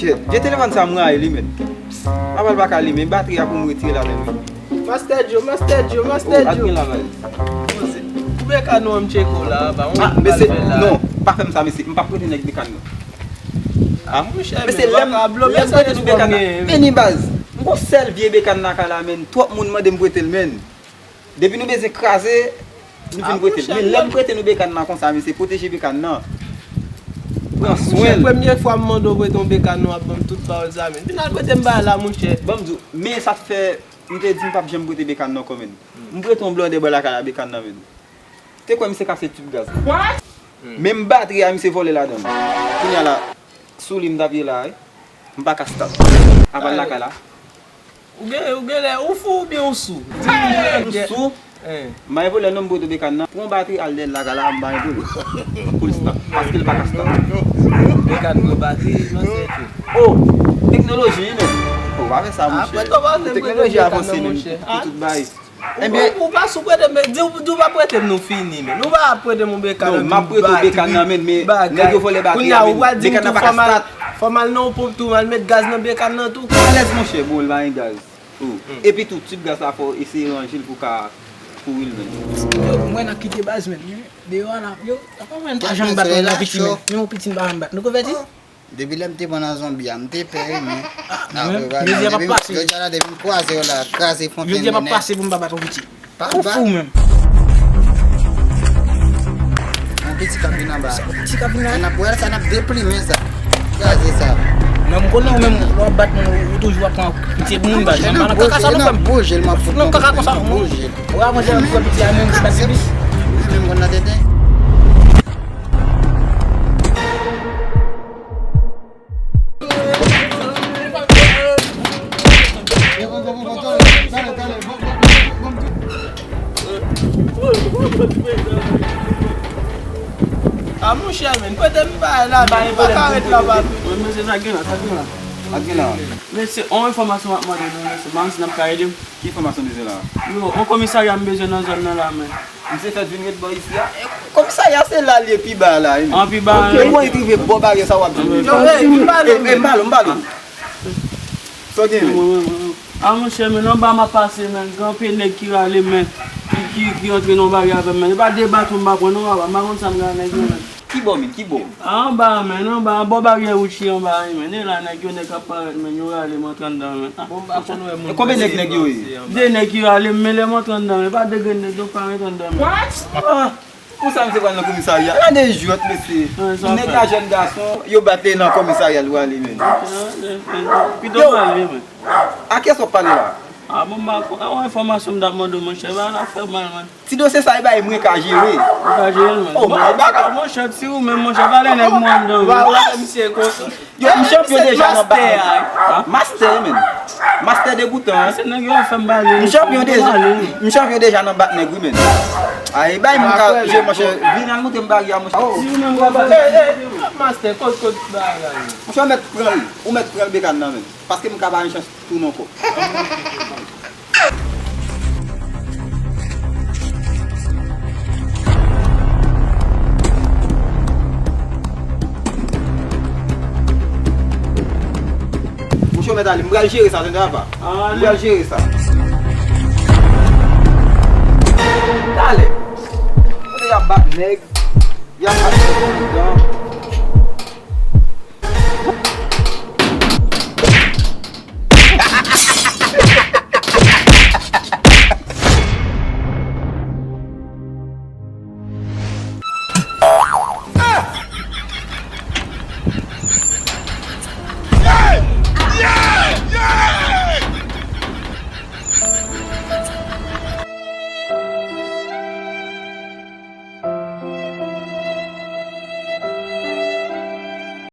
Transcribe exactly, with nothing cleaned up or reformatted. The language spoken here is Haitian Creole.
Vye telefòn sa m rayi li, men. Apal pa ka li, men batri a pou m retire la, men. Master Joe, Master Joe, Master Joe. Ou gen la, baz. Pou bekàn nou an m tcheke w la, ba, ou Ah, mesye, non, pa fè m sa, mesye. M p ap prete nèg bekàn, non. Ah, monchè, mesye, lè m, lè m prete nou bekàn nan, vini, baz. M gon sèl vye bekàn nan kay la, men. Twòp moun mande m prete l, men. Depi nou bezwen kraze, nou vin prete l. Men lè m prete nou bekàn nan konsa, mesye, pwoteje bekàn nan. Pran swen l. Premye fwa m mande w prete yon bekàn, nou ap ban m tout pawòl sa, men. Vin al prete m bagay la, monchè. Ban m di w, men sa k fè m te di m p ap janm prete bekàn nan ankò, men. M prete yon blòdè bò lakay la bekàn nan, men. Te kwè misye kase tib gaz. Menm batri a, misye vòlè ladan l. Kounye a la, sou li m t ap ye la, wi. M pa ka stop. Apal lakay la. Ou gen, ou gen lè, ou fou oubyen ou sou? Di m dirèk. M sou? M bay volè non, m pote bekàn nan. Pran batri al dèyè lakay la, m bay volè. Pou l stop. Paske l pa ka stop. Bekàn pran batri, nan sèke. Oh, teknoloji, wi, men. Oh, pa fè sa, monchè. Teknoloji avanse, men, pou tout bagay. Ebyen, ou pa sou prete m, di w, di w pa prete m, nou fini, men. Ou pa prete m yon bekàn nan, m ap prete w bekàn nan, men, men nèg yo vòlè batri a, men bekàn nan pa ka start. Fò m al nan yon ponp tou, m al met gaz nan bekàn nan tou. Alèz, monchè, bon, l pa gen gaz. Oh. Epi tou, tib gaz la fò eseye ranje l pou ka kouri l, men. Yo, mwen nan kite baz, men. Deyò a la, yo, apa mwen pa janm bat yon piti, men. Yon piti m pa janm bat. Nou konvèti? Depi lè m te pran nan zonbi a, m te pè, wi, men. Jodi a p ap pase. Jodi a la, depi m kwaze yo la, kraze fontenn. Jodi a p ap pase pou m pa bat yon piti. Ou fou menm. Yon piti k ap vin anba. Yon piti k ap vin la. Sa n ap wè sa, n ap deplimen sa. Kraze sa. Men m konnen ou menm, lè w ap bat moun, ou toujou ap pran piti moun, baz. Nan kaka sa nou fè m. Non, kaka konsa, ou avanse nan piti a, menm se pa ti plis. Menm konn nan tenten. A monchè, men, kote m bay la, men, m pa ka ret la, papi. Wi, mesye, sa gen la, sa gen la. Sa gen la. Mesye, on enfòmasyon m ap mande nou, mesye, m pa konn si n ap ka ede m. Ki enfòmasyon w bezwen la? Yo, on komisarya m bezwen nan zòn nan la, men. Misye fèk vin ret bò isi a. E, komisarya se la l ye pi ba la, wi, men. An pi ba. Ok, e mwen rive bò baryè sa w ap di. Yo, e, e, e, m pale w, m pale w. Sa w gen, men? A, monchè, men, anba m ap pase, men, gen anpil nèg ki rale, men, ki, ki, ki antre nan baryè avè m, men. E pa de baton m pa pran, non, papa, m pa konn sa m gen ak nèg yo, men. Ki bò, men, ki bò? A, anba, men, anba, bò baryè Gucci anba, wi, men. E la nèg yo, nèg k ap parèt, men, yo rale m antre anndan, men. A. Bon, m pa konn wè moun. E konbyen nèg, nèg yo ye? De nèg ki rale m, men lè m antre anndan, men, pa de grenn nèg, yo pa antre anndan, men. What? Ah, pou sa misye pral nan komisarya? Gade jwèt, mesye. Nèg la jèn gason, yo bat li nan komisarya, l prale, men. Pito pale, men. A kiyès w ap pale la? A, bon, m pa konn, a, yon enfòmasyon m t ap mande w, monchè, bagay la fè mal, man. Ti dosye sa, e bay mwen ka jere. Ou ka jere l, men. Oh, bagay. Monchè, ti ou menm, monchè, pale nèg mwen anndan, men. Wa, wa, misye konsa. Yo, m chanpyon deja nan ba. Master, men. Master degoutan, hein. Se nèg yo fè m pale. M chanpyon deja. M chanpyon deja nan bat nèg, wi, men. Ay, bay mwen ka jere, monchè. Vin al montre m baryè a, monchè. Ti ou menm, wa pale. Master, kot, kot bagay. Monchè, ou mèt pran l. Ou mèt pran l bekàn nan, men. Paske m ka ba yon chans tounen ankò. Monchè, w mèt ale, m pral jere sa, tande papa. M pral jere sa. Talè. Kote y ap bat nèg? Y ap bat nèg anndan.